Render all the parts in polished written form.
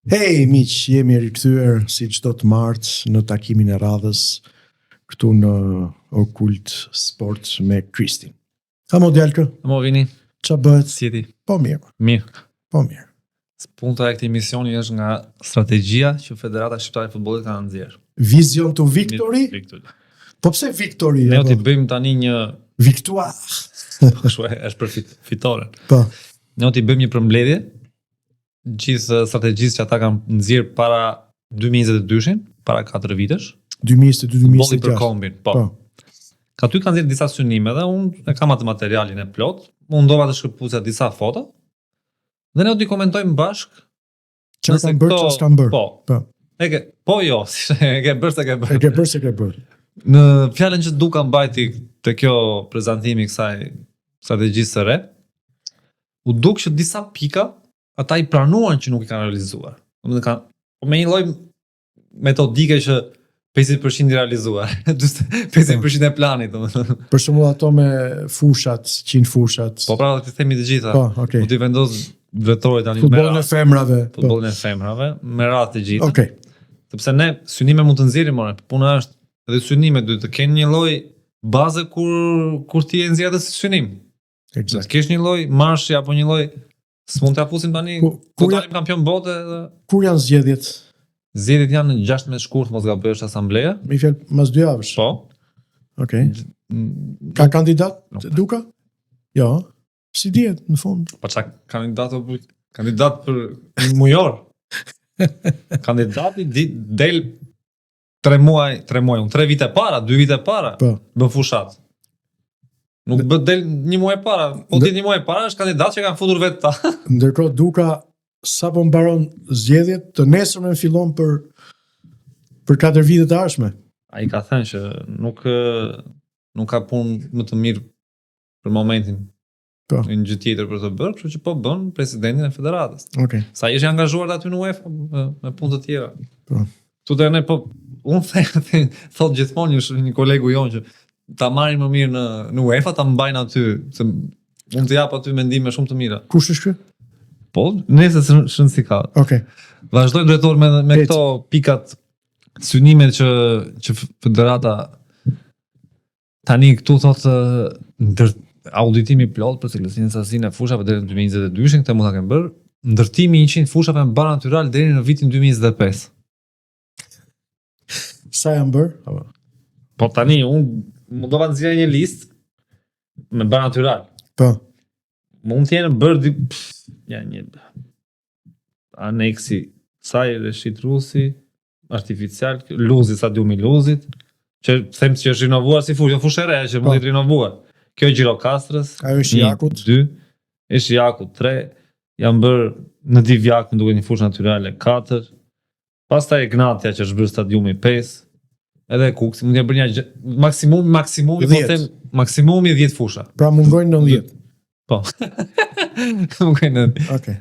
Hej, miq, jemi rikthyer si çdo të martë në takimin e radhës këtu në Okult Sport me Kristin. Amo djalkë, Amo vini, ça bëhet? si ti? Po mirë, Mirë. po mirë. Spunta e këtij emisioni është nga strategjia që Federata Shqiptare e Futbollit ka nxjerrë. Vision to victory? Victory. Po pse victory? Ne do apo? t'i bëjmë tani një Victoire. kështu e, është për fit, fitoren. Po. Ne do t'i bëjmë një përmbledhje gjithë strategjisë që ata kanë nxjerr para 2022-shin, para 4 vitesh. 2022 Futbolli për 2026. kombin, po. Po. Ka aty kanë nxjerrë disa synime dhe unë e kam atë materialin e plot, mundova të shkëpusja disa foto. Dhe ne do t'i komentojmë bashk Çfarë Nëse kanë bërë, këto- çfarë s'kan bërë. Po. Po. E ke, po jo, e ke bërë se ke E bërë. ke bërë se ke bërë. Në fjalën që Duka mbajti te kjo prezantimi i kësaj strategjisë së re, u duk që disa pika ata i pranuan që nuk i kanë realizuar. Domethënë kanë po me një lloj metodike që 50% i realizuar, 50% e planit, domethënë. Për shembull ato me fushat, 100 fushat. Po pra t'i themi të gjitha. Po, okay. Po t'i vendos drejtori tani me Futbollin e radhë, femrave. Po. futbollin e femrave, me radhë të gjitha. Okej. Sepse ne synime mund të nxjerrim, more, puna është edhe synimet duhet të kenë një lloj baze kur kur ti e nxjerr atë si synim. Do të Eksakt. kesh një lloj marshi apo një lloj s'mund ta fusim tani Ku, ku kur, dalim kampion bote dhe kur janë zgjedhjet? zgjedhjet janë në 16 shkurt, mos gaboj është asambleja. Me një fjalë mas dy javësh. Po. Okej. Mm, Ka kandidat Nuk. Duka? Jo. Si dihet në fund. Po çka kandidat o për kandidat për një mujor. Kandidati di, del 3 muaj, 3 muaj, unë 3 vite para, 2 vite para. Po. Bën fushat. Nuk bën del një muaj para, po Ndë- ti një muaj para është kandidat që kanë futur vetë ta. Ndërkohë Duka sapo mbaron zgjedhjet, të nesërmen fillon për për 4 vitet e ardhshme. Ai ka thënë që nuk ë, nuk ka punë më të mirë për momentin. Po. Një gjë tjetër për të bërë, kështu që po bën presidentin e federatës. Okej. Sa ishte angazhuar aty në UEFA me, me punë të tjera. Po. Këtu te ne po unë the, the, thot gjithmonë një, sh- një kolegu jon që ta marrin më mirë në në UEFA, ta mbajnë aty, se mund të jap aty mendime shumë të mira. Kush është ky? Po, nëse s'rëndësi si ka. Okej. Vazhdojmë drejtor me me Ec. këto pikat synimet që që federata tani këtu thotë ndër auditimi i plot për cilësinë e sasinë e fushave deri në 2022-shin, këtë mund ta kemë bërë, ndërtimi i 100 fushave me bar natyral deri në vitin 2025. Sa janë bërë? Apo? Po tani unë mundova të nxjerr një listë me bar natyral. Po. Mund të jenë bërë di, pff, ja një aneksi saj Reshit Rusi, artificial, Luzi, stadiumi i Luzit, që them që është rinovuar si fushë, jo fushë e re që mund Po. të jetë rinovuar. Kjo e Gjirokastrës, Ajo e Shijakut. 2, e Shijakut 3, janë bërë në Divjak, më duket një fushë natyrale 4, pastaj e Gnatja që është bërë stadiumi 5, edhe e Kuksi, mund të jenë bërë një gjë, maksimumi, maksimumi, po 10. them, maksimumi 10 fusha. Pra mungojnë 90. Po. Mungojnë Okej.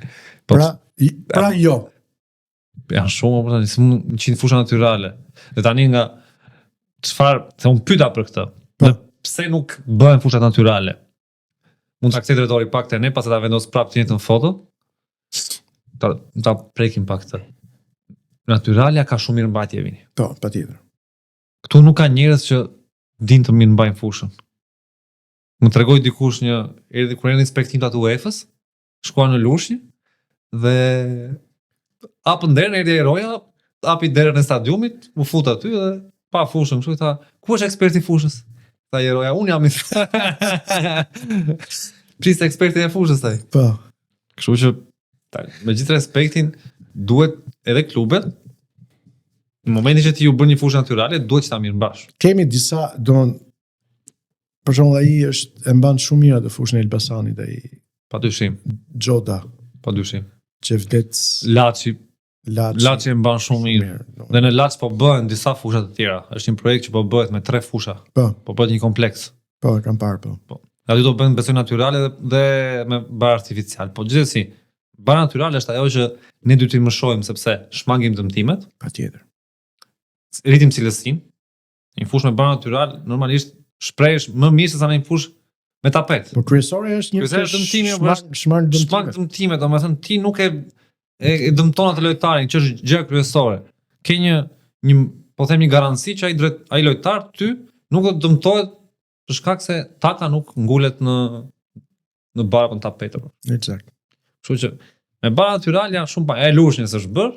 Po, Pra i- pra jo. janë shumë apo tani s'mund 100 fusha natyrale. Dhe tani nga çfarë, se unë pyeta për këtë. Po. Dhe pse nuk bëhen fushat natyrale? Mund ta kthej drejtori pak te ne, pastaj ta vendos prapë të njëjtën foto. Ta ta prekim pak këtë. Natyralja ka shumë mirëmbajtje vini. Po, patjetër. Këtu nuk ka njerëz që din të mirëmbajnë fushën. Më tregoi dikush një erdhi kur erdhi inspektim të UEFA-s, shkuan në Lushnjë dhe hapën derën, erdhi ai roja, hapi derën e stadiumit, u fut aty dhe pa fushën, kështu i tha, ku është eksperti i fushës? Tha i roja, unë jam i Priste ekspertin e fushës ai. Po. Kështu që tani, me gjithë respektin, duhet edhe klubet në momentin që ti ju bën një fushë natyrale, duhet që ta mirëmbash. Kemi disa, domthon për shembull ai është e mban shumë mirë atë fushën e Elbasanit ai Pa dyshim, Xhoda, pa dyshim. Xhevdet Laçi, Laçi. Laçi e mban shumë mirë. mirë. Dhe në Laç po bëhen disa fusha të tjera. Është një projekt që po bëhet me tre fusha. Po, Po bëhet një kompleks. po e kam parë po. Po. Dhe aty do bëhen besoj natyrale dhe, dhe me bar artificial. Po gjithsesi, bar natyral është ajo që ne duhet të mëshojmë sepse shmangim dëmtimet, Patjetër. rritim cilësinë. Një fushë me bar natyral normalisht shprehesh më mirë se sa në një fushë me tapet. Po kryesore është një Kryesore është dëmtimi, po shmang, shmang Shmang dëmtimet. dëmtimet, domethënë ti nuk e. E, e dëmton atë lojtarin, që është gjëja kryesore. Ke një një po them një garanci që ai drejt ai lojtar ty nuk do të dëmtohet për shkak se taka nuk ngulet në në bar apo në tapet apo. Eksakt. Kështu që me bar natyral janë shumë pa. E Lushnjës është bër,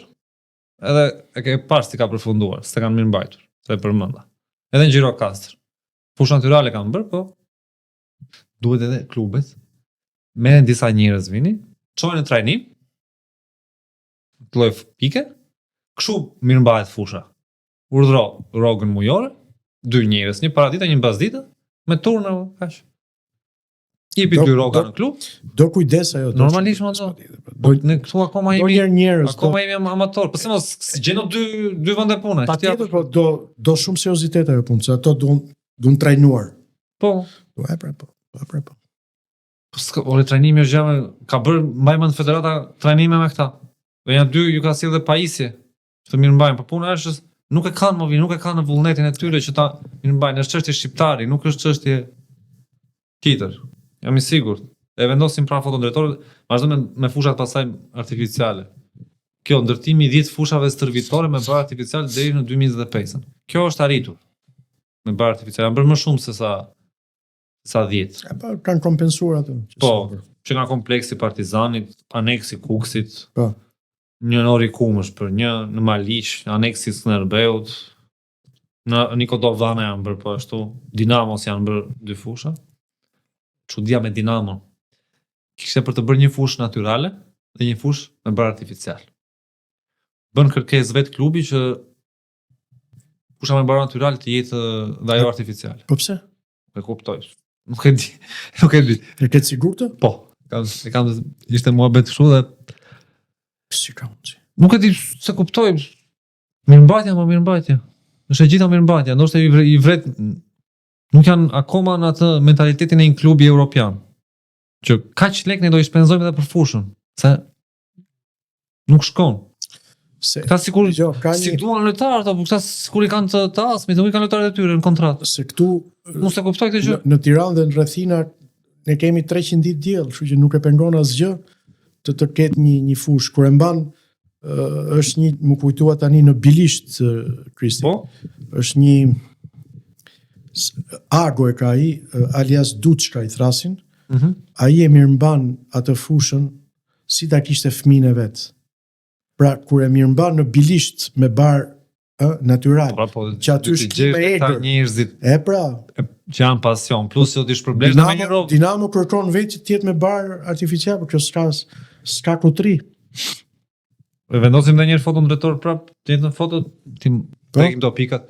edhe e ke parë si ka përfunduar, s'e kanë mirë mbajtur, se e përmenda. Edhe në Gjirokastër. Fushë natyrale kanë bër, po duhet edhe klubet merren disa njerëz vini, çojnë në trajnim, të lloj pike, kështu mirëmbahet fusha. Urdhro rrogën mujore, dy njerëz, një paradite, një mbasdite, me turne, kaq. Jepi dy rroga në klub. Do kujdes ajo. Normalisht më do. Po, do ne këtu akoma jemi. Do njerëz, akoma jemi amator. Po se mos gjen dy dy vende pune. Patjetër po do do shumë seriozitet ajo punë, se ato duan duan trajnuar. Po. Po e pra po. Po pra po. Po s'ka, ore trajnimi është gjë, ka bërë mbaj mend federata trajnime me këta. Dhe janë dy ju ka sjellë dhe pajisje të mirëmbajnë, po puna është nuk e kanë më vi, nuk e kanë në vullnetin e tyre që ta mirëmbajnë, është çështje shqiptari, nuk është çështje tjetër. Jam i sigurt. E vendosim pra foton drejtorit, vazhdo me, me fushat pastaj artificiale. Kjo ndërtimi i 10 fushave stërvitore me bar artificial deri në 2025-ën. Kjo është arritur me bar artificial. Janë bërë më shumë se sa sa 10. E pa, kanë kompensuar atë. Po, që nga kompleksi Partizanit, aneksi Kukësit. Po. Një në Orikum është për një në Maliq, aneksi Skënderbeut. Në Niko Dovana janë bërë po ashtu, Dinamos janë bërë dy fusha. Çudia me Dinamon. Kishte për të bërë një fushë natyrale dhe një fushë me bar artificial. Bën kërkesë vetë klubi që Fusha me bar natyral të jetë dhe ajo artificiale. Po pse? Nuk e kuptoj. Nuk e di. Nuk e di. E ke të sigurt? Po. Kam, e kam ishte muhabet kështu dhe si ka mundsi. Nuk e di, s'e kuptoj. Mirëmbajtja, më mirëmbajtja. Është e gjitha mirëmbajtja, ndoshta i vret, i vret nuk janë akoma në atë mentalitetin e një klubi evropian. Që kaq lek ne do i shpenzojmë edhe për fushën, se Nuk shkon. Se këta sikur jo, ka një... si duan lojtarët apo këta sikur i kanë të të asmit, nuk i kanë lojtarët e tyre në kontratë. Se këtu Unë s'e kuptoj këtë gjë. Në, në Tiranë dhe në rrethina ne kemi 300 ditë diell, kështu që nuk e pengon asgjë të të ketë një një fushë kur e mban është një m'u kujtua tani në Bilisht Kristi. Po, është një Ago e ka ai alias Duçka i thrasin. Mm -hmm. Ai e mirëmban atë fushën si ta kishte fëmijën e vet. Pra kur e mirëmban në Bilisht me bar ë natyral, pra, po, që aty është klimë e egër. Njerëzit e pra, e, që janë pasion, plus që t'i shpërblesh me një rrogë. Dinamo kërkon vetë që të jetë me bar artificial, por kjo s'ka s'ka kutri. E vendosim edhe një herë foton drejtor prap, të njëjtën foto, ti po. prekim do pikat.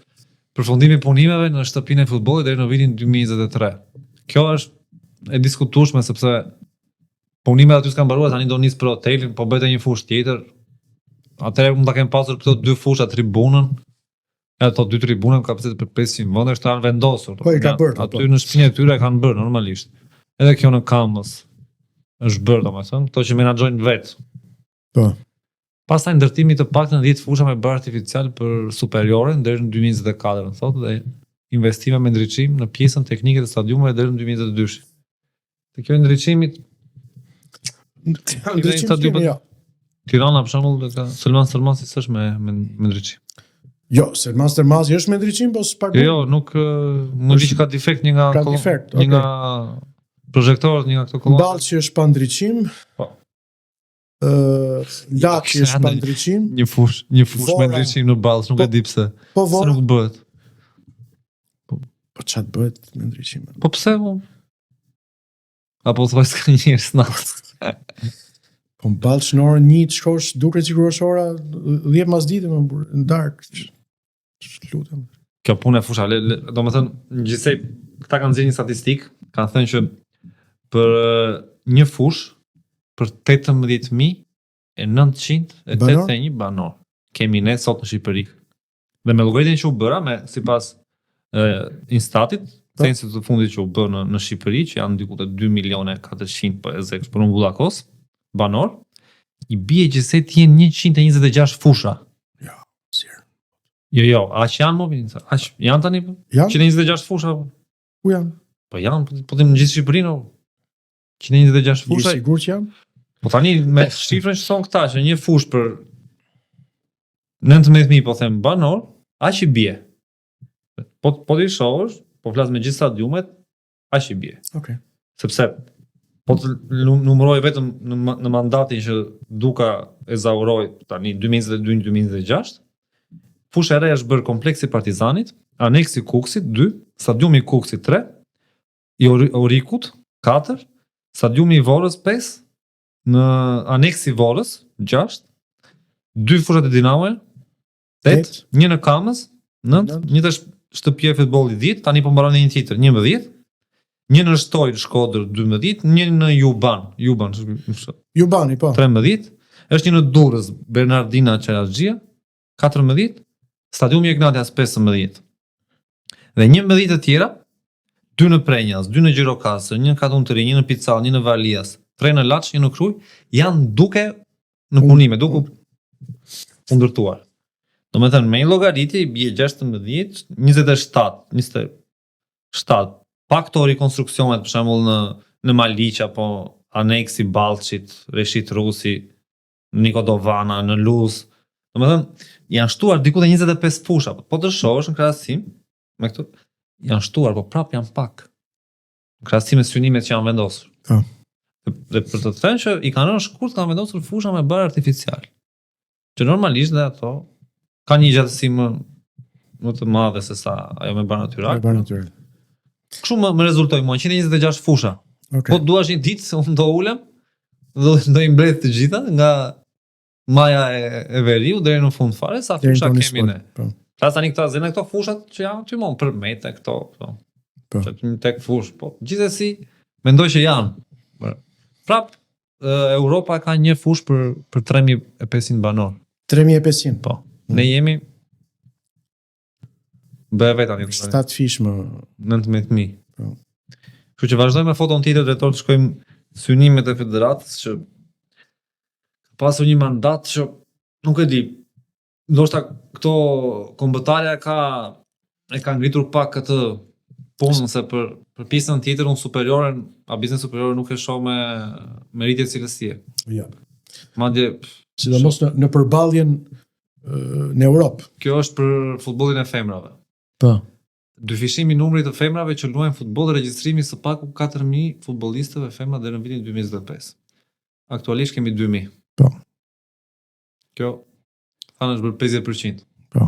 Përfundimi i punimeve në shtëpinë e futbollit deri në vitin 2023. Kjo është e diskutueshme sepse punimet aty s'kan mbaruar, tani do nis për hotelin, po bëhet një fushë tjetër. Atëherë mund ta kenë pasur këto dy fusha tribunën, edhe ato dy tribuna me kapacitet për 500 vende është janë vendosur. Po i ka bërë. Aty po. në shtëpinë e tyre e kanë bërë normalisht. Edhe kjo në Kamëz është bërë, domethënë, këto që menaxhojnë vetë. Po. Pastaj ndërtimi të paktën 10 fusha me bar artificial për superioren deri në 2024, thotë dhe investime me ndriçim në pjesën teknike të stadiumeve deri në 2022. Te kjo e ndriçimit ndriçim stadium jo. Tirana për shembull ka Selman Stërmasi s'është me me, me ndriçim. Jo, Selman Stërmasi është me ndriçim, po s'paguan. Jo, jo, nuk më di që ka defekt një nga ka defekt, një nga projektorët, një nga këto kolonat. Ballshi është pa ndriçim. Po. Ë, Laçi është pa ndriçim. Një fushë, një fushë me ndriçim në Ballsh, nuk po, e di pse. Po Vora. Se nuk bëhet. Po, po ça të bëhet me ndriçim? Po pse po? Apo thua s'ka njerëz natë. Po në Ballsh në orën 1 të shkosh, duket sikur është ora 10 masdite më burrë, në darkë. Lutem. Kjo punë e fusha, le, le, domethënë, në gjithsej, këta kanë nxjerrë një statistikë, kanë thënë që për një fushë, për 18.981 banorë, kemi ne sot në Shqipëri. Dhe me llogaritjen që u bëra, me sipas e, Instatit, po. censit të fundit që u bë në, në Shqipëri, që janë diku te 2 milione 400 po e zë për Bullakos, banorë, i bie gjithsej të jenë 126 fusha. Ja, sir. Jo, jo, aq janë mo Vinca, aq janë tani po? Janë? 126 fusha. Po. Ku janë? Po janë, po, po them në gjithë Shqipërinë. 126 fusha. Je sigurt që janë? Po tani me shifrën që thonë këta që një fushë për 19.000 po them banor, aq i bie. Po po ti shohësh, po flas me gjithë stadiumet, aq i bie. Okej. Sepse po të numëroj vetëm në, në mandatin që Duka e zauroi tani 2022-2026, fushë e re është bërë kompleksi Partizanit, aneksi Kukësit 2, stadiumi i Kukësit 3, i Orikut 4, stadiumi i Vorës 5, në aneksi i Vorës 6, dy fushat e Dinamos 8, një në Kamëz 9, një te shtëpia e futbollit 10, tani po mbaron një tjetër 11, një në Shtoj në Shkodër 12, një në Juban, Juban, Jubani, po. 13, është një në Durrës, Bernardina Çeraxhia, 14, stadiumi i Egnatias 15. Dhe 11 të tjera, dy në Prrenjas, dy në Gjirokastër, një në Katun të Ri, një në Picall, një në Valias, tre në Laç, një në Krujë, janë duke në punime, duke u ndërtuar. Domethënë, me një llogaritje i bie 16, 27, 27, pa këto rikonstruksionet, për shembull në, në Maliq, apo aneksi Ballshit, Reshit Rusi, Niko Dovana, në Luz. Domethënë, janë shtuar diku te 25 fusha, po të shohësh në krahasim me këto, janë shtuar, po prap janë pak. Në krahasim me synimet që janë vendosur. Po. Dhe për të thënë që i kanë rënë shkurt kanë vendosur fusha me bar artificial. Që normalisht dhe ato kanë një gjatësi më më të madhe se sa ajo me bar natyral. Me bar natyral. Kështu më, më rezultoi mua 126 fusha. Okay. Po të duash një ditë, unë do ulem, do do i mbledh të gjitha nga maja e, e veriu deri në fund fare sa fusha kemi ne. Po. Flas tani këto zënë këto fushat që janë aty më për mete këto, po. Po. Që të tek fush, po. Gjithsesi mendoj që janë. Prap Europa ka një fushë për për 3500 banorë. 3500. Po. Mm. Ne jemi Bëje vetë tani. 7 fish më 19000. Po. Kështu që vazhdojmë me foton tjetër drejtor të shkojmë synimet e federatës që ka pasur një mandat që nuk e di. Ndoshta këto kombëtarja ka e ka ngritur pak këtë punën se për për pjesën tjetër unë superioren, a biznes superiore nuk e shoh me me rritje cilësie. Jo. Madje sidomos në në përballjen në Europë. Kjo është për futbollin e femrave. Po. Dyfishimi i numrit të femrave që luajnë futboll dhe regjistrimi së paku 4000 futbollistëve femra deri në vitin 2025. Aktualisht kemi 2000. Po. Kjo thanë është bërë 50%. Po.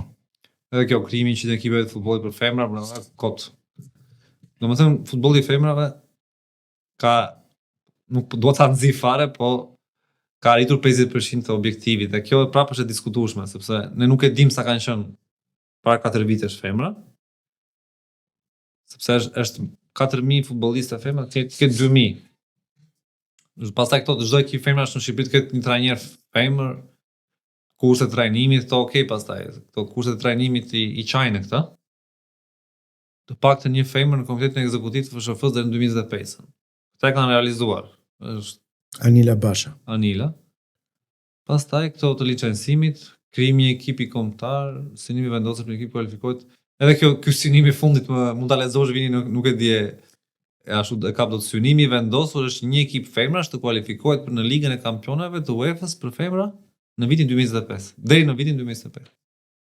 Edhe kjo krijimi i 100 ekipeve të futbollit për femra, pra kot. Domethënë futbolli i femrave ka nuk dua ta nxij fare, po ka arritur 50% të objektivit dhe kjo prapë është e diskutueshme sepse ne nuk e dim sa kanë qenë para 4 vitesh femra. Sepse është është 4000 futbolliste femra, ti ke 2000. Pastaj këto çdo ekip femrash në Shqipëri të ketë një trajner femër, kushtet e trajnimit, këto okay pastaj, këto kushtet e trajnimit i, i çajnë këta. Të paktën një femër në komitetin ekzekutiv të FSHF-së deri në 2025. Këta e kanë realizuar. Është Anila Basha. Anila. Pastaj këto të licencimit, krijimi i ekipi kombëtar, synimi vendosur për një ekip kualifikohet. Edhe kjo ky synimi i fundit më mund ta lexosh vini nuk, nuk e di e e ashtu e kap dot synimi i vendosur është një ekip femrash të kualifikohet për në Ligën e Kampioneve të UEFA-s për femra në vitin 2025, deri në vitin 2025.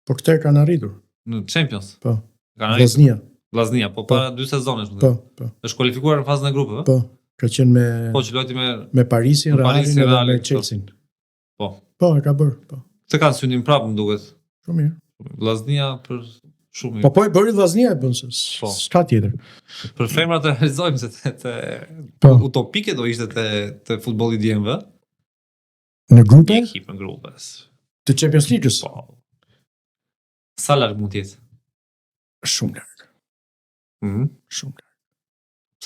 Po këtë e kanë arritur. Në Champions. Po. Kanë arritur. Vllaznia. Vllaznia, po, po para dy sezonesh, Po, po. Është kualifikuar në fazën e grupeve? Po. Ka qenë me Po që luajti me me Parisin, me Realin edhe me po. Chelsea. Po. Po, e ka bërë, po. Këtë kanë synim prapë, më duket. Shumë mirë. Vllaznia për shumë mirë. Po po e bëri Vllaznia e bën se po. s'ka tjetër. Për femrat e realizojmë se te, te po. utopike do ishte te te futbolli i djemve. Në grupe? Një ekip në grupe. Të Champions League-s. Po. Sa larg mund të jetë? Shumë larg. Mhm. Mm Shumë larg.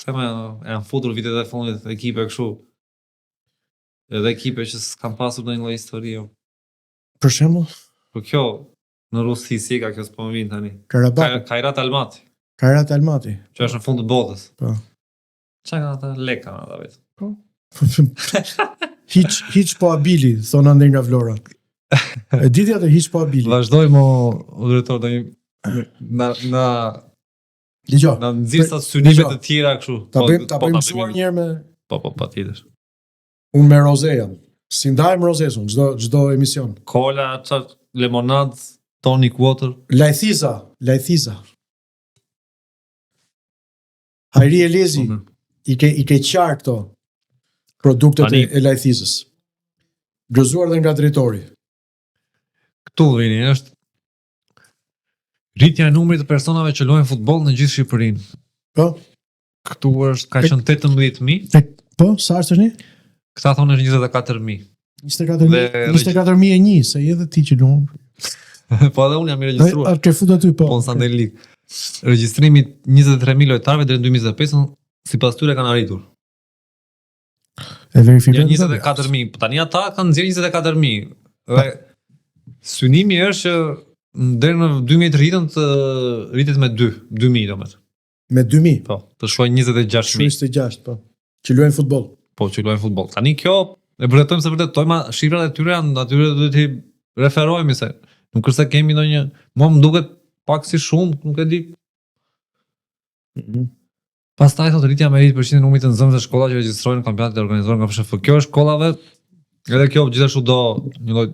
Pse më janë futur vitet e fundit ekipe kështu? Edhe ekipe që s'kan pasur ndonjë lloj historie. Për shembull? Po kjo në Rusi si e ka kjo s'po më vjen tani. Karabak. Kairat Almaty. Kairat Almaty. Që është në fund të botës. Po. Çka kanë ata? Lek kanë ata vetë. Po. hiç hiç po abili, thonë andej nga Vlora. E diti atë hiç po abili. Vazhdojmë o, o drejtor do një na na Dëgjo. Na nxirr sa synime të tjera kështu. Ta po, bëjmë ta po, bëjmë mësuar një herë me Po po patjetër. Unë me roze jam. Si ndajem rozes unë, çdo çdo emision. Kola, ça lemonad, tonic water. Lajthiza, lajthiza. Hajri Elezi, Po, i ke i ke qarë këto produktet Tani- e, e lajthizës. Gëzuar dhe nga drejtori. Këtu vini, është rritja e numrit të personave që luajnë futboll në gjithë Shqipërinë. Po? Këtu është ka qenë 18000, Tek, po, sa është tani? këta thonë është 24000. 24000, Dhe- 24001, se je edhe ti që luan. po edhe unë jam i regjistruar. A ke fut aty po. Po në Sunday League. Regjistrimi 23000 lojtarëve deri në 2025 sipas tyre kanë arritur. E verifikojmë. Janë 24000, po tani ata kanë nxjerrë 24000. Dhe synimi është që deri në 2030 të rritet me 2, 2000 domethënë. Me 2000. Po, të shkojnë 26000 26, po. Që luajnë futboll. po që luajnë futboll. Tani kjo e vërtetojmë se vërtetojmë, a shifrat e tyre janë atyre duhet t'i referohemi se nuk është se kemi ndonjë, mua më duket pak si shumë, nuk e di. Pastaj thotë rritja me 10% e numrit të nxënësve të shkollave që regjistrohen në kampionatet e organizuara nga FSHF. Kjo është shkollave, edhe kjo gjithashtu do një lloj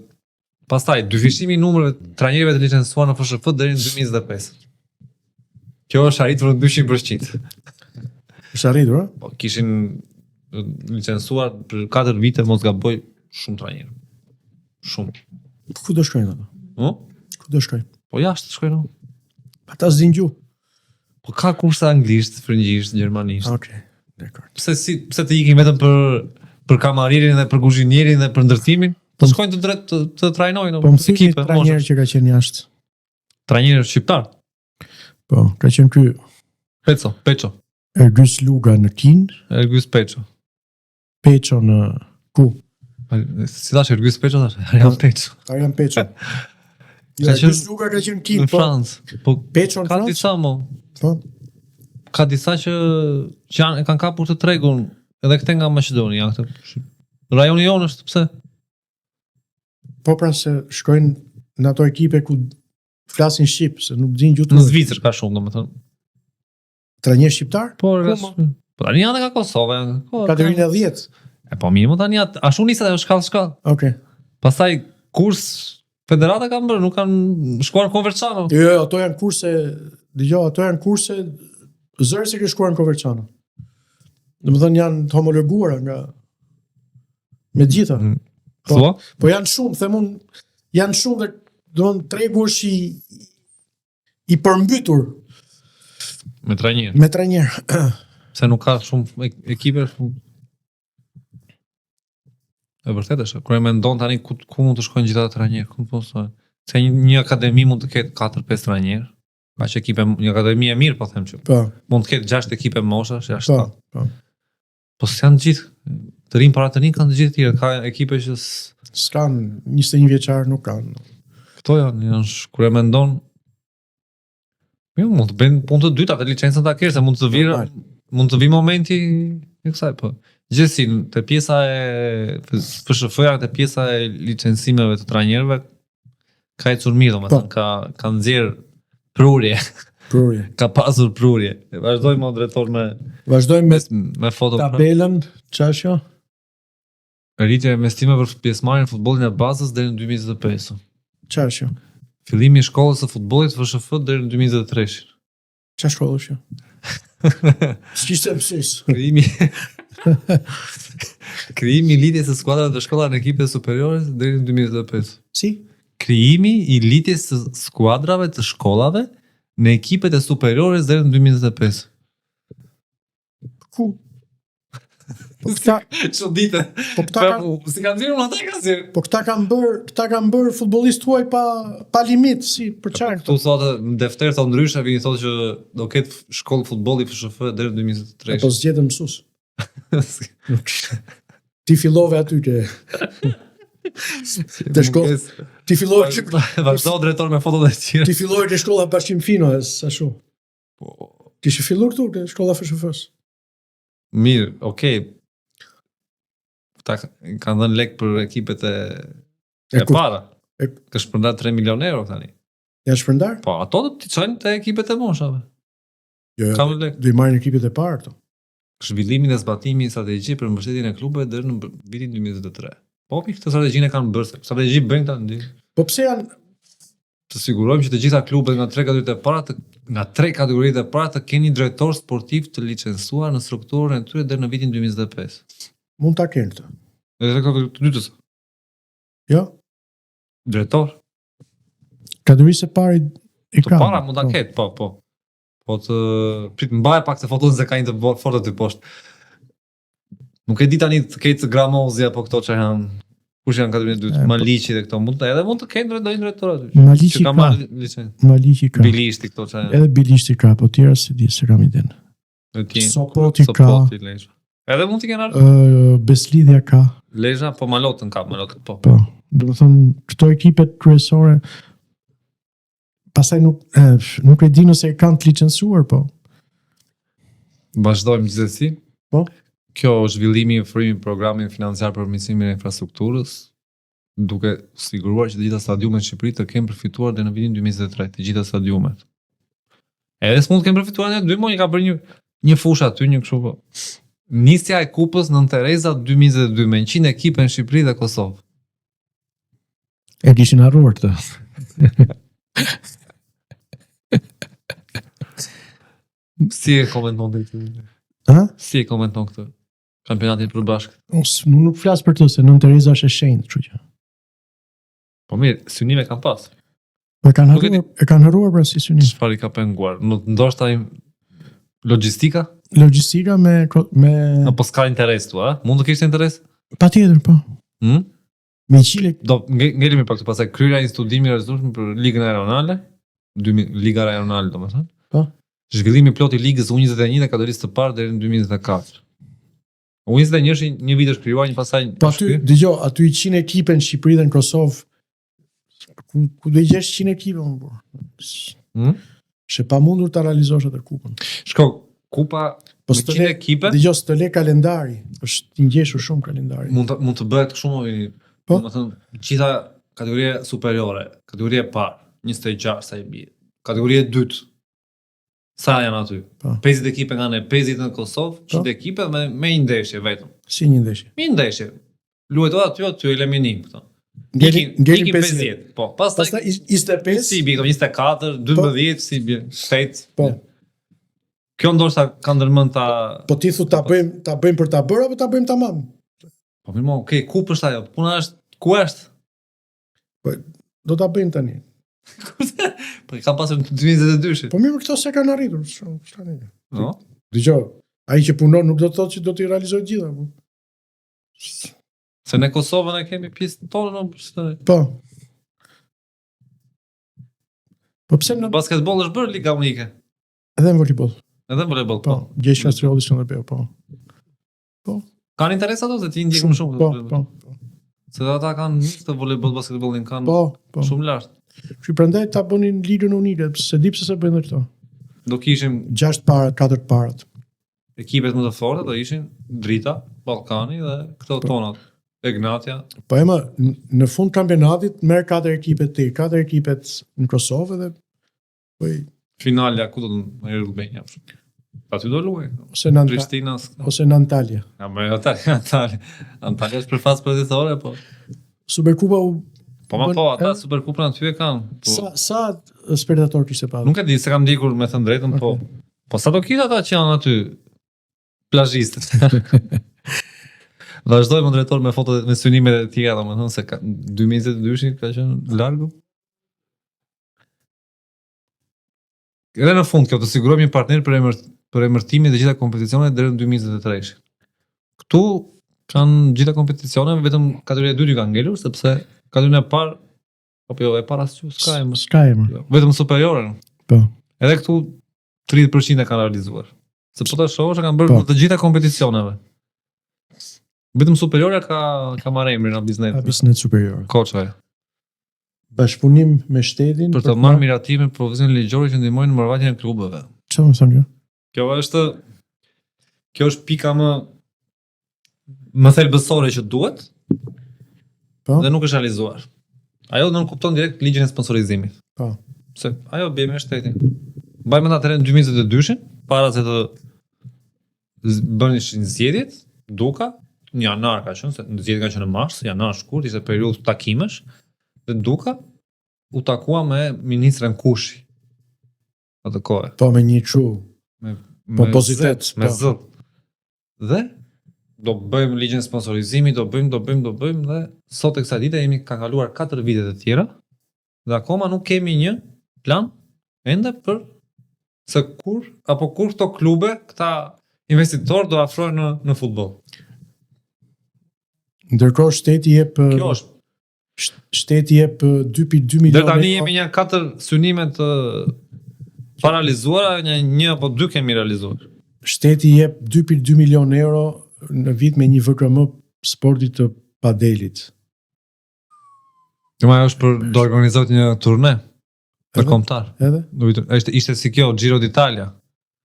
Pastaj dyfishimi i numrave të trajnerëve të licencuar në FSHF deri në 2025. Kjo është arritur në 200%. Është arritur, ë? Po kishin e, licencuar për 4 vite mos gaboj shumë trajnerë. Shumë. Po Ku do shkojnë ata? Ë? Ku do shkojnë? Po jashtë shkojnë. o. Ata s'din gjuhë. Po ka kurse anglisht, frëngjisht, gjermanisht. Okej, dakor. Pse si pse të ikin vetëm për për kamaririn dhe për kuzhinierin dhe për ndërtimin? Të shkojnë të drejt të, të trajnojnë Po më thuaj një ekipe, trajner që ka qenë jashtë. Trajnerë shqiptar. Po, ka qenë ky Peco, Peço, Ergys Luga në Kinë, Ergys Peço. Peço në ku? Si thash Ergys Peço thash, Arjan Peço. Arjan Peço. Jo, Ka qenë Ergys Luga ka qenë në Kinë, Në po. Francë. Po Peço në ka Francë? disa mo, Po. ka disa që që janë e kanë kapur të tregun edhe këte nga Maqedonia, janë këte. Rajoni jonë është pse? Po pra se shkojnë në ato ekipe ku flasin shqip, se nuk din gjuhë. Në Zvicër ka shumë, domethënë. Trajner shqiptar? Po, Ku, po tani janë edhe nga Kosova, janë. Po, Kategorinë e 10. E po mirë, mo tani atë, ashtu nisat ajo shkallë shkallë. Okej. Pastaj kurs federata kanë bërë, nuk kanë shkuar në Converciano. Jo, jo, ato janë kurse, dëgjoj, ato janë kurse zëri se ke shkuar në Coverciano. Domethënë janë të homologuara nga me të gjitha. Mm. Po. Thua? Po janë shumë, them unë, janë shumë dhe domethënë tregu është i i përmbytur Me trajner. me trajner. Pse nuk ka shumë e- ekipe shumë E vërtetë është. Kur e mendon tani ku ku mund të shkojnë gjithë ata trajnerë, ku mund të punësohen? Se një, një akademi mund të ketë 4-5 trajnerë. Kaq ekipe, një akademi e mirë po them që Po, mund të ketë 6 ekipe moshash, ja po, 7. po. Po s'janë të gjithë. Të rinj para të rinj kanë të gjithë tjerë, ka ekipe që s- S'kan 21 vjeçar nuk kanë. këto janë, janë sh- kur e mendon Jo, mund të bëjnë punë të dyta, atë licencën ta kesh, se mund të virë, Normal. mund të vi momenti i kësaj, po. Gjithsesi, te pjesa e FSHF-ja, te pjesa e licencimeve të trajnerëve ka ecur mirë, domethënë Po. ka ka nxjerr prurje, Prurje. ka pasur prurje. E Vazhdojmë o drejtor me Vazhdojmë me me foto. tabelën, çfarë është kjo? Rritja e investimeve për pjesëmarrjen në futbollin e bazës deri në 2025. Çfarë është kjo? Fillimi i shkollës së futbollit FSHF deri në 2023. Çfarë shkollë është kjo? S'kishte mësues. Krijimi Krijimi i lidhjes së skuadrave të shkollave në ekipe superiore deri në 2025. Si? Krijimi i lidhjes së skuadrave të shkollave në ekipet e superiores deri në 2025. Ku? Po këta, Çudite. po këta kanë Si kanë nxjerrë ata e kanë nxjerrë. po këta kanë bër, këta kanë bër futbollist huaj pa pa limit, si për çfarë këto? Këtu thotë në defter thotë ndryshe, vini thotë që do ketë shkollë futbolli FSHF deri në 2023. Po zgjetën mësues. Ti fillove aty ke Te shkollë. Ti fillove ke Vazhdo drejtor me fotot e tjera. ti fillove ke shkolla Bashkim Fino, e sa shumë. Po, Kishe filluar këtu ke shkolla FSHF-s. Mirë, okay. Këta kanë dhënë lek për ekipet e E e ku- para. e- Ka shpërndar 3 milion euro tani. Janë shpërndar? Po, ato do t'i çojnë te ekipet e moshave. Jo, jo. Kanë lek. Do i marrin ekipet e parë këto. Zhvillimi dhe zbatimi i strategjisë për mbështetjen e klubeve deri në vitin 2023. Po mi këtë strategjinë e kanë bërë, se strategji bëjnë këta ndi. Po pse janë Të sigurojmë që të gjitha klubet nga tre kategoritë e para të nga tre kategoritë e para të kenë një drejtor sportiv të licencuar në strukturën e tyre deri në vitin 2025. Mund ta kenë këtë. Edhe tre kategoritë të dytës. Jo? Drejtor. Kategorisë së parë i ka. Të para mund ta po. ketë, po, po. Po të prit mbaj pak të foton se ka një të fortë aty poshtë. Nuk e di tani të ketë Gramozi apo këto që janë kush janë kategorinë e dytë, po. Maliqi dhe këto mund të edhe mund të kenë ndonjë drejtor aty. Maliqi ka. Ka Maliqi ka. Bilishti këto që janë. Edhe Bilishti ka, po tjera s'e di, s'e kam idenë. Sopoti ka. Sopoti, Lezha. Edhe mund të kenë ardhur. Ë Beslidhja ka. Lezha, po Malotën ka, Malotën, po. Po. Domethënë këto ekipet kryesore pastaj nuk e, nuk e di nëse e kanë të licencuar, po. Vazhdojmë gjithsesi. Po. Kjo zhvillimi i ofrimit programit financiar për përmirësimin e infrastrukturës, duke siguruar që të gjitha stadiumet në Shqipëri të kenë përfituar deri në vitin 2023, të gjitha stadiumet. Edhe s'mund të kenë përfituar në dy muaj ka bërë një një fushë aty, një kështu po. Nisja e kupës Nënë Tereza 2022 me 100 ekipe në Shqipëri dhe Kosovë. E kishin harruar këtë. si e komenton ti këtë? Ha? Si e komenton këtë? Kampionatin e përbashkët. Unë nuk flas për të se Nënë Tereza është e shenjtë, kështu që. Po mirë, synime kanë pas. Po e kanë harruar, e kanë harruar pra si synim. Çfarë i ka penguar? Nuk ndoshta logjistika? Logjistika me me Apo s'ka interes tu, a? Mund të kishte interes? Patjetër, po. Hm? Me qile do ngelemi pak këtu pastaj kryerja e një studimi realizueshëm për Ligën Rajonale, dy Liga Rajonale domethënë. Po. Zhvillimi i plotë i Ligës U21 dhe kategorisë së parë deri në 2024. U21 është një vit është krijuar, një pastaj Po aty, dëgjo, aty 100 ekipe në Shqipëri dhe në Kosovë. Ku ku do i gjesh 100 ekipe më po? Hmm? Është e pamundur ta realizosh atë kupën. Shko, kupa po me 100 ekipe. Dëgjo, s'të le kalendari, është i ngjeshur shumë kalendari. Mund të mund të bëhet kështu më vini. Po. Domethënë, gjitha kategoria superiore, kategoria e parë, 26 sa i bie. Kategoria e dytë, Sa janë aty? Po. 50 ekipe nga ne, 50 në Kosovë, 100 po. ekipe me me një ndeshje vetëm. Si një ndeshje? Me një ndeshje. Luhet aty aty eliminim këto. Ngelin ngelin 50. Po, pastaj pastaj 25. Si bie këto 24, 12, po. si bie 8. Po. Kjo ndoshta ka ndërmend ta Po ti thu ta bëjmë ta bëjmë për ta bërë apo ta bëjmë tamam? Po mirë, okay, ku është ajo? Puna është ku është? Po do ta bëjmë tani. po e kam pasur në 2022-shin. Po mirë, këto s'e kanë arritur, çfarë tani? No. Dëgjo, ai që punon nuk do të thotë që do t'i realizojë të gjitha. Po. Se ne Kosovën e kemi pjesë tonë, no, pse? Po. Po pse në basketboll është bërë liga unike? Edhe në volejboll. Edhe në volejboll, po. Po, Gjergj Kastrioti Skënderbeu, po. Po. Kanë interes ato se ti ndjek më shumë. Po, po, po. Se ata kanë të volejboll, basketbollin kanë po, po. shumë lart. Që prandaj ta bënin ligën unike, s'e di pse s'e bëjnë këto. Do kishim gjashtë parat, katër parat. Ekipet më të forta do ishin Drita, Ballkani dhe këto po. tonat. Egnatia. Po ema, në fund kampionatit merr katër ekipet ti, katër ekipet në Kosovë dhe Po i finalja ku do të në Air Albania. Aty do luaj. Ose në Prishtina, ose në Antalya. Ja, më Antalya, Antalya. Antalya është për fazë përgatitore, po. Superkupa u Po ma po, ata Superkupën aty e kanë. Po. Sa sa spektator kishte pasur? Nuk e di, s'e kam ndjekur me thënë drejtën, po. Po sa do kishte ata që janë aty? Plazhistët. Vazhdojmë drejtor me fotot me synimet e tjera, domethënë se ka 2022-shin ka qenë largu. Edhe në fund kjo të sigurojmë një partner për emër për emërtimin e të gjitha kompeticioneve deri në 2023. Këtu kanë gjitha kompeticioneve, vetëm kategoria e dytë ka ngelur sepse kategoria e parë apo jo, e para s'ka s'ka emër. S'ka emër. Jo, vetëm superioren. Po. Edhe këtu 30% e kanë realizuar. Se po ta shohësh e kanë bërë po. në të gjitha kompeticioneve. Vetëm superiorja ka ka marrë emrin Abisnet. Abisnet Superior. Koçaj. Bashkëpunim me shtetin për të marrë miratimin për propozime ligjore që ndihmojnë në mbarëvajtjen e klubeve. Çfarë do të thonë kjo? Kjo është kjo është pika më më thelbësore që duhet. Po. Dhe nuk është realizuar. Ajo nënkupton direkt ligjin e sponsorizimit. Po. Se ajo bie me shtetin. Mbaj mend atëherë në 2022-shin, para se të. Bënishin zgjedhjet, Duka, në janar ka qenë, se në zgjedhjet kanë qenë në mars, janar shkurt, ishte periudhë takimesh, dhe Duka u takua me ministren Kushi. Atë kohë. Po me një kështu Me pompozitet, me po. zë. Dhe do bëjmë ligjin e sponsorizimit, do bëjmë, do bëjmë, do bëjmë dhe sot e kësaj dite jemi kanë kaluar 4 vite të tjera dhe akoma nuk kemi një plan ende për se kur apo kur këto klube, këta investitorë do afrojnë në në futboll. Ndërkohë shteti jep Kjo është. shteti jep 2.2 milionë. Deri tani jemi një katër synime të paralizuara, një një apo dy kemi realizuar. Shteti jep 2.2 milion euro në vit me një VKM sportit të padelit. Jo, ajo është për do organizohet një turne Edhe? ndërkombëtar. Edhe Do vitë, ishte ishte si kjo Giro d'Italia,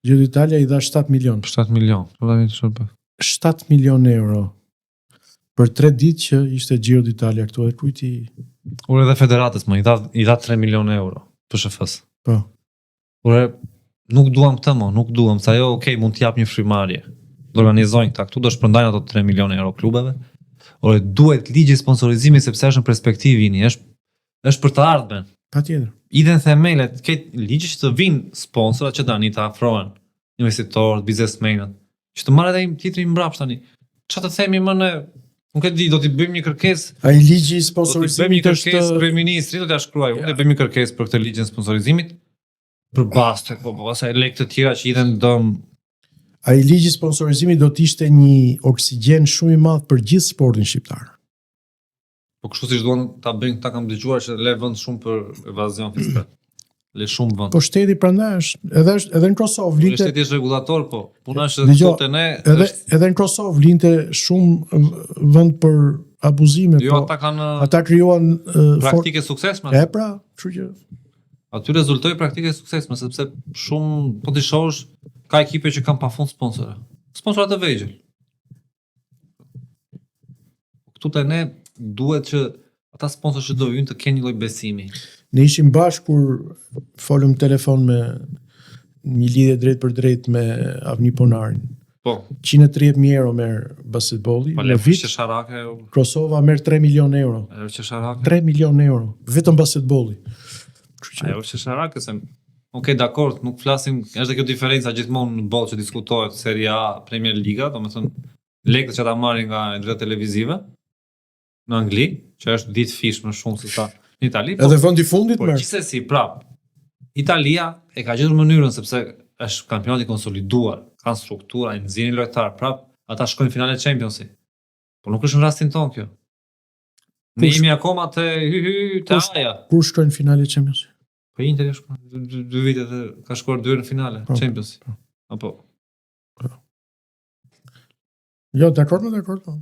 Giro d'Italia i dha 7 milion. 7 milion. Po tani çfarë bë? 7 milion euro për 3 ditë që ishte Giro d'Italia këtu e kujt i Ure edhe federatës më i dha i dha 3 milion euro PSHF-s. po. Ure nuk duam këtë më, nuk duam, se ajo okay, mund të jap një frymarrje. Do organizojnë këta këtu, do shpërndajnë ato 3 milion euro klubeve. Ore duhet ligji i sponsorizimit sepse është në perspektivë ini, është është për të ardhmen. Patjetër. Idhen themelet, këtë ligji që të vinë sponsorat që tani të afrohen, investitorët, biznesmenët, që të marrë edhe një tjetrin mbrapsht tani. Çfarë të themi më ne? Nuk e di, do t'i bëjmë një kërkesë Ai ligji i Do t'i bëjmë një sponsorizimit është kërkesë kryeministrit, do t'ja shkruaj unë, do bëjmë një kërkesë për këtë ligjin e sponsorizimit për baste, po po, pastaj lekë të tjera që hidhen dëm. ai ligji i sponsorizimit do të ishte një oksigjen shumë i madh për gjithë sportin shqiptar. Po kështu siç duan ta bëjnë këta kam dëgjuar që le vend shumë për evazion fiskal. Le shumë vend. Po shteti prandaj është edhe është edhe në Kosovë Po linte shteti është rregullator, po puna është Dëgjo, këtu te ne edhe është edhe në Kosovë linte shumë vend për abuzime, jo po ata kanë ata krijuan eh, for- praktike suksesshme. E pra, kështu që Aty rezultoi praktike e suksesshme sepse shumë po ti shohësh ka ekipe që kanë pafund sponsora. Sponsora të vegjël. Këtu te ne duhet që ata sponsor që do hyjnë të kenë një lloj besimi. Ne ishim bashkë kur folëm telefon me një lidhje drejt për drejt me Avni Ponarin. Po, 130.000 euro merr basketbolli pa në le vit. qesharake, Kosova merr 3 milion euro. ajo është qesharake. 3 milion euro vetëm basketbolli. Kështu që Ajo është qesharake se Okej, dakor, nuk flasim, është dhe kjo diferenca gjithmonë në botë që diskutohet Serie A, Premier Liga, domethënë lekët që ata marrin nga e drejta televizive në Angli, që është ditë fish më shumë se sa në Itali, po edhe vendi i fundit Por merr. gjithsesi, prap, Italia e ka gjetur mënyrën sepse është kampionat i konsoliduar, kanë struktura, i nxjerrin lojtar, prap ata shkojnë në finale Championsi. Po nuk është në rastin ton kjo. Ne Kush- jemi akoma te hy hy te Kush- Aja. Kur shkojnë në finale Champions? Po Inter ka shkuar dy, dy, dy vite dhe ka shkuar dy herë në finale Po, Champions. po. Apo Jo, dakord, më dakord. Po.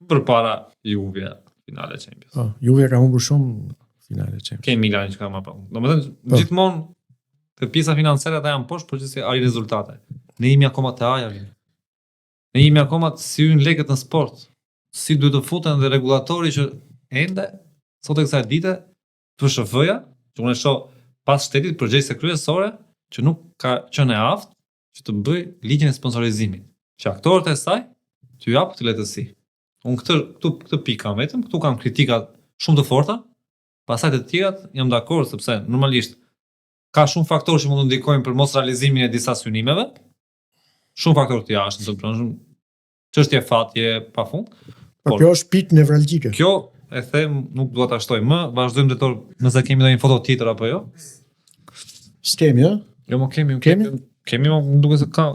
përpara Juve finale Champions. Po, Juve ka humbur shumë finale Champions. Ke Milanin që ka më pak. Domethënë Po. gjithmonë te pjesa financiare ata janë poshtë, por gjithsesi arrin rezultate. Ne jemi akoma te Aja. vjen. Ne jemi akoma të si hyn lekët në sport. Si duhet të futen dhe rregullatori që ende sot e kësaj dite FSHF-ja, që unë e shoh pas shtetit përgjegjëse kryesore që nuk ka qenë e aftë që të bëj ligjin e sponsorizimit, që aktorët e saj t'ju japë këtë lehtësi. Unë këtë këtu këtë pikë kam vetëm, këtu kam kritika shumë të forta, pastaj të tjerat jam dakord sepse normalisht ka shumë faktorë që mund të ndikojnë për mos realizimin e disa synimeve. Shumë faktorë të jashtëm të brendshëm, çështje fatje pafund. Po Por- kjo është pikë nevralgjike. Kjo e them, nuk dua ta shtoj më, vazhdojmë drejtor nëse kemi ndonjë foto tjetër apo jo. S'kemi, ë? Jo, mo kemi, Kemi? Kemi, mo, më duket se ka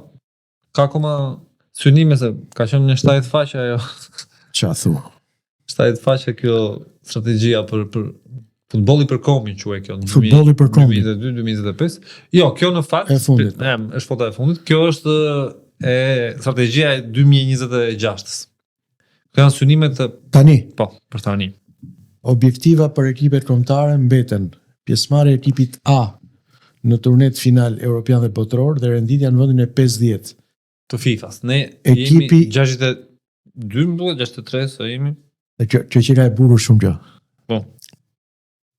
ka akoma synime se ka qenë një 70 faqe ajo. Qa thua? 70 faqe kjo strategjia për për futbolli për kombin quhej kjo. në Futbolli për kombin. 2022-2025. Jo, kjo në fakt E fundit. E, është foto e fundit. Kjo është e strategjia e 2026-s. Këto janë synimet e Tani, po, për tani. objektiva për ekipet kombëtare mbeten pjesëmarrja e ekipit A në turnet final evropian dhe botëror dhe renditja në vendin e 50. Të FIFA-s. Ne Ekipi- jemi 62, më duket 63 sa jemi. Dhe kjo kjo që ka e bukur shumë kjo. Po.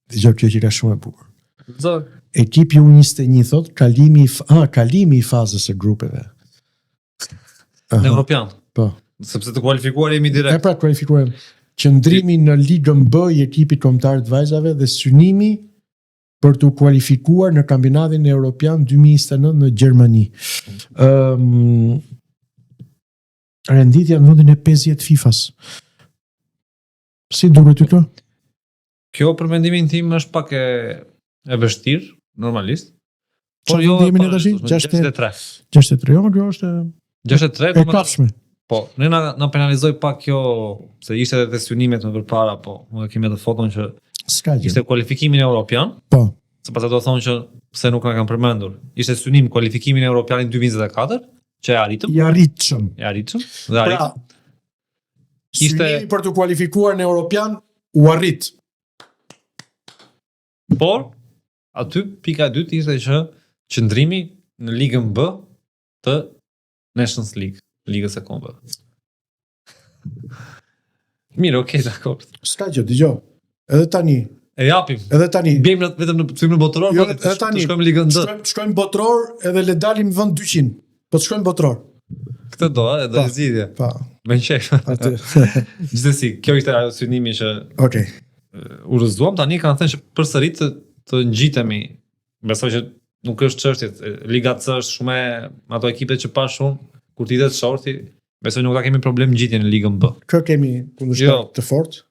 Dëgjoj kjo që ka shumë e bukur. Zë. Ekipi U21 thot kalimi i f- ah, kalimi i fazës së grupeve. Aha, në Europian. Po. Sepse të kualifikuar jemi E direkt. pra kualifikuar. Qëndrimi në Ligën B i ekipit kombëtar të vajzave dhe synimi për t'u kualifikuar në Kampionatin Evropian 2029 në Gjermani. Ëm renditja në vendin e 50 FIFA-s. Si duket ty kjo? Kjo për mendimin tim është pak e e vështirë, normalisht. Çfarë jo, vend jemi ne tash? 63. 63, jo, kjo është e- 63 e domethënë- kapshme. Po, ne na na penalizoi pak kjo se ishte edhe te synimet më përpara, po, ne kemi atë foton që S'ka gjë. ishte kualifikimin europian, Po. se pastaj do thonë që pse nuk na kanë përmendur. Ishte synim kualifikimin europian në 2024, që e arritëm, I arritshëm. e arritëm dhe arritëm. Pra, Ishte- synimi për t'u kualifikuar në Europian u arrit. Por aty pika e dytë ishte që qëndrimi në Ligën B të Nations League, Ligës së Kombeve. Mirë, okay, dakor. S'ka gjë, dëgjoj. Edhe tani, E japim. edhe tani. Bjem në, vetëm në synim në botëror, Jo, po, edhe tani. të shkojmë në Ligën D. Shkojmë shkojmë botror edhe le dalim vend 200. Po të shkojmë botror. Këtë do, e do Pa. një zgjidhje. Pa, Me qejf. aty. Gjithsesi, kjo ishte ajo synimi që Okej. u rrëzuam, tani kanë thënë që përsëri të, të ngjitemi. Besoj që nuk është çështje, Liga C është shumë e ato ekipe që pa shumë, kur ti hidhet shorti, besoj nuk ta kemi problem ngjitjen në Ligën B. Kë kemi kundërshtar Jo. të fortë?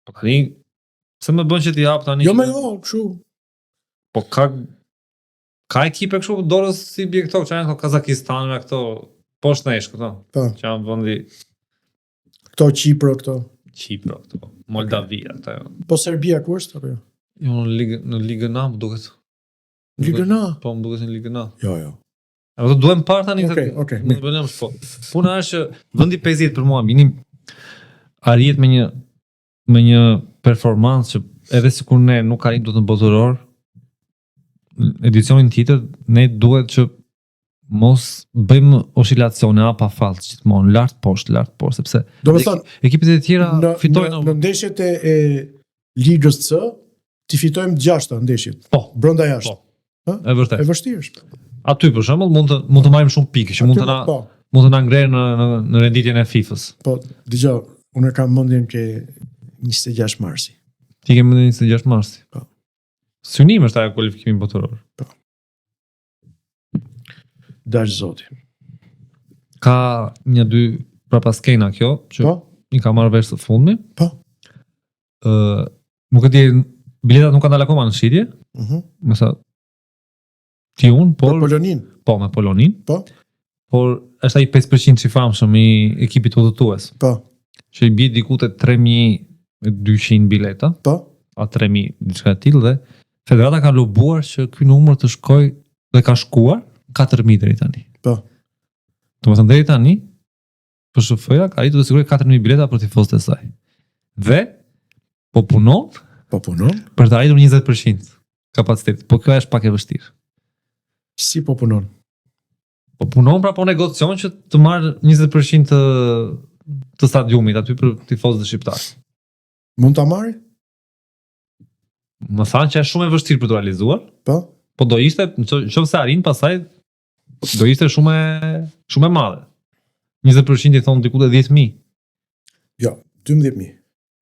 Po tani pse më bën që ti jap tani? Jo, me jo, kështu. Po ka ka ekipe kështu dorës si bie këto, që janë këto Kazakistan, këto poshtë nesh këto, Po, që janë vendi këto Qipro këto. Qipro këto, Moldavia këto. jo. Po Serbia ku është apo jo? Jo në ligë në Ligën A më duket. Ligën A? Po më duket në Ligën A. Jo, jo. A do duhen parë tani Okej, okej, Mund të bëjmë po. Puna është që vendi 50 për mua minim arrihet me një me një performancë që edhe sikur ne nuk arrim dot në botëror, edicionin tjetër ne duhet që mos bëjmë oscilacione pa fals gjithmonë lart poshtë lart poshtë sepse Do të thënë, ekipet e tjera në, fitojnë në, në ndeshjet e, e Ligës C, ti fitojmë gjashta ndeshjet, po brenda jashtë. Po. e vërtet E vështirë është. aty për shembull mund të mund të marrim shumë pikë që mund të Aty, na Po, mund të na ngrejnë në në, në renditjen e FIFA-s po, dëgjoj, unë e kam mendjen ke 26 marsi. Ti ke mendjen 26 marsi. Po. Synim është ajo kualifikimi botëror. Dash Zoti. Ka një dy prapaskena kjo që Po, i ka marrë vesh së fundmi. po. Ë, nuk e di, biletat nuk kanë dalë akoma në shitje, Mhm. me sa ti unë, Por por Polonin, po me Polonin, po, por është ai 5% i famshëm i ekipit udhëtues, po, që i bie diku te 3200 bileta, po. a 3000 diçka e tillë dhe federata ka lobuar që ky numër të shkoj dhe ka shkuar 4000 deri tani. Po. Do të thënë deri tani PSHF-ja ka arritur të sigurojë 4000 bileta për tifozët e saj. Dhe po punon Po punon? për të arritur 20% kapacitetit. Po kjo është pak e vështirë. Si po punon? Po punon pra po negocion që të marrë 20% të të stadiumit aty për tifozët shqiptar. Mund ta marrë? Më thanë që është shumë e vështirë për të realizuar, Po. po do ishte, në qoftë se arrin pastaj do ishte shumë e shumë e madhe. 20% i thonë diku te 10000. Jo, 12000,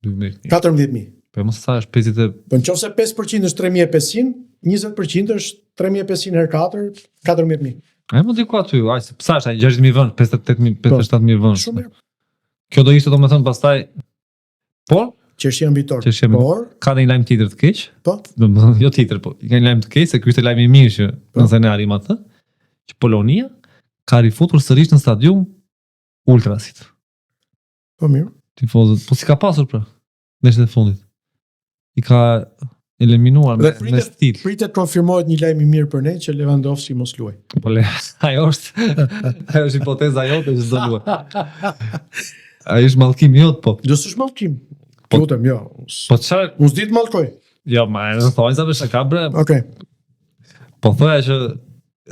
12000. 14000. Po mos sa është 50 e- Po në qoftë se 5% është 3500, 20% është 3500 herë 4, 14000. Ai më diku aty, ai se psa është ai 60000 vend, 58000, 57000 vend. Po. Shumë mirë. Kjo do ishte domethënë pastaj Por Qershia mbi tortë. Qershia mbi- Por, ka dhe një lajm tjetër të keq. Po. Domethënë jo tjetër, po ka një lajm të keq se ky ishte lajmi i mirë që Po. nëse ne arrim atë, që Polonia ka rifutur sërish në stadium ultrasit. po mirë. Tifozët, po si ka pasur pra ndeshjet e fundit. I ka eliminuar me, Dhe pritet- me stil. Pritet konfirmohet një lajm i mirë për ne që Lewandowski mos luaj. Po le, ajo është ajo është hipoteza jote që s'do luaj. Ai është mallkimi jot, po. Do s'është mallkim. Po- Lutem, jo. S- Po çfarë? Unë s'di të mallkoj. Jo, ma e thonë sa vesh ka bre. Okej. Po thoja që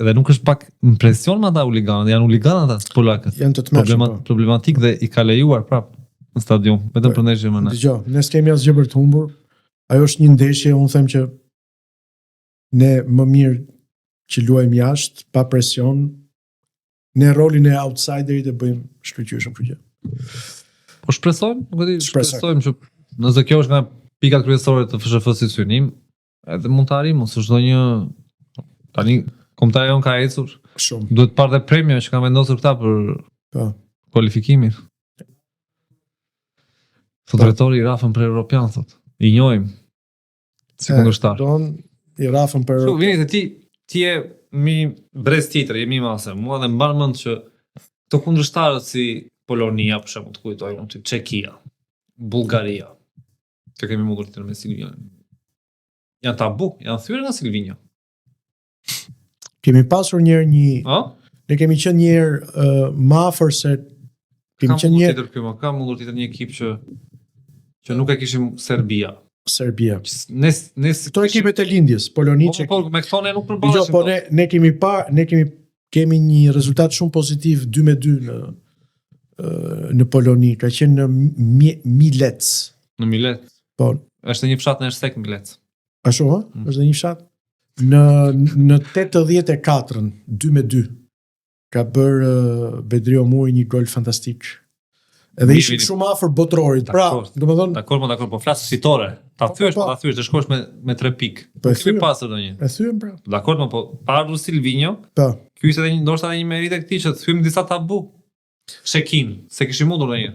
edhe nuk është pak impresion me ata huliganët, janë huliganë ata polakët. Janë të tmerrshëm. Problema, po. problematik dhe i ka lejuar prap në stadium, vetëm për ndeshje më ne. Dëgjoj, ne s'kemi asgjë për të humbur. Ajo është një ndeshje, unë them që ne më mirë që luajmë jashtë, pa presion. Ne rolin e outsiderit e bëjmë shkëlqyeshëm, kështu që. Po shpresojmë, nuk e di, Shpresojmë. shpresojmë që nëse kjo është nga pikat kryesore të FSHF-së synim, edhe mund të arrijmë, ose çdo një tani kombëtarja jon ka ecur, Shumë. duhet parë dhe premio që kanë vendosur këta për Po. kualifikimin. Thot Po. drejtori i rafën për Europian, thot. I njohim si kundërshtar. Don i rafën për Kështu, vini se ti ti je mi brez tjetër, je mi mase. Mua dhe mban mend që këto kundërshtarët si Polonia, për shembull, të kujtoj unë, ti Çekia, Bullgaria, që kemi mundur tjetër me Silvinjo. Janë tabu, janë thyer nga Silvinjo. Kemi pasur një herë një Ë? ne kemi qenë një herë uh, më afër se kemi Ka qenë mundur një herë tjetër ky, më ka mundur tjetër një ekip që që nuk e kishim Serbia. Serbia. Që s- Ne ne si Këto ekipet e lindjes, Poloni, Po, Çeki. po, me këto ne nuk Dëgjoj, përballeshim. po dot. ne ne kemi pa, ne kemi kemi një rezultat shumë pozitiv 2-2 në ë, në Poloni, ka qenë në Mi- Milec. Në Milet. Po, Është një fshat në Erstek Milet. ashtu ë? Mm. Është në një fshat. Në në 84-ën, 2-2 ka bër ë, Bedri Omuri një gol fantastik. Edhe Mirë, ishim vini. shumë afër botrorit. Pra, Dakor. domethënë Dakor, po dakor, po flas fitore. Ta Po, thyesh, po, po ta thyesh, të shkosh me me 3 pikë. Po e Nuk kemi thyem. pasur ndonjë. e thyem pra. Dakor, po po pa ardhur Silvinho, Po. ky ishte edhe një ndoshta edhe një meritë e këtij që thyem disa tabu. Çekin, se kishim mundur ndonjë.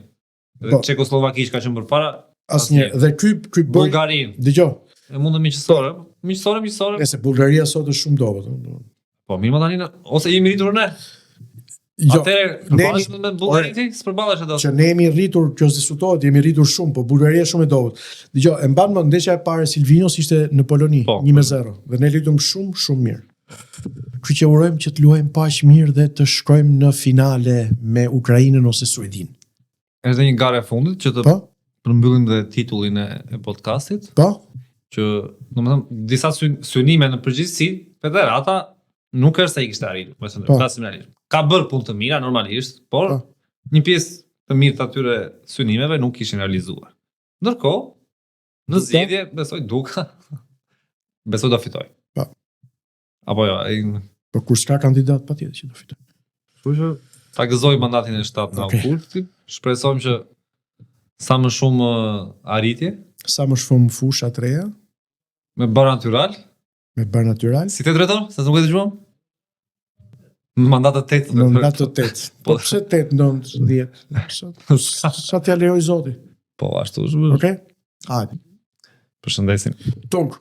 Dhe Po. Çekoslovaki që ka qenë përpara, Asnjë. Dhe ky ky bëri Bullgarin. Dëgjoj, E mundëm miqësore, miqësore, miqësore. nëse Bullgaria sot është shumë dobët. ëh. Po mirë, më tani në- ose jemi rritur ne. Jo, Atëherë ne përballesh me Bullgarin ti, s'përballesh ato. që ne jemi rritur, kjo s'diskutohet, jemi rritur shumë, po Bullgaria është shumë e dobët. Dëgjoj, e mban mend ndeshja e parë e Silvinhos ishte në Poloni, Po. 1-0 dhe ne luajtëm shumë shumë mirë. Kështu që urojmë që të luajmë po aq mirë dhe të shkojmë në finale me Ukrainën ose Suedinë. Është një garë e fundit që të Po? përmbyllim dhe titullin e, e podcastit. Po? që domethënë disa syn- synime në përgjithësi federata nuk është se i kishte arritur, më thënë, Po. flasim realisht. Ka bërë punë të mira normalisht, por Po. një pjesë të mirë të atyre synimeve nuk ishin realizuar. Ndërkohë, në Duka? zgjedhje besoj Duka besoj do fitoj. Po. Apo jo, ai Po kur s'ka kandidat patjetër që do fitojë. kështu që ta gëzoj mandatin e 7 nga Okej. okay. Shpresojmë që sa më shumë ë, arritje Sa më shumë fusha të reja me bar natyral, me bar natyral, Si te drejtor? Se nuk e dëgjuam? Në mandat të tetë. në mandat të 8. Po Po. pse 8, 9, 10? Sa, sa t'ja lejoj Zoti? Po, ashtu është. Okej? Hajde. Përshëndesim. Tung.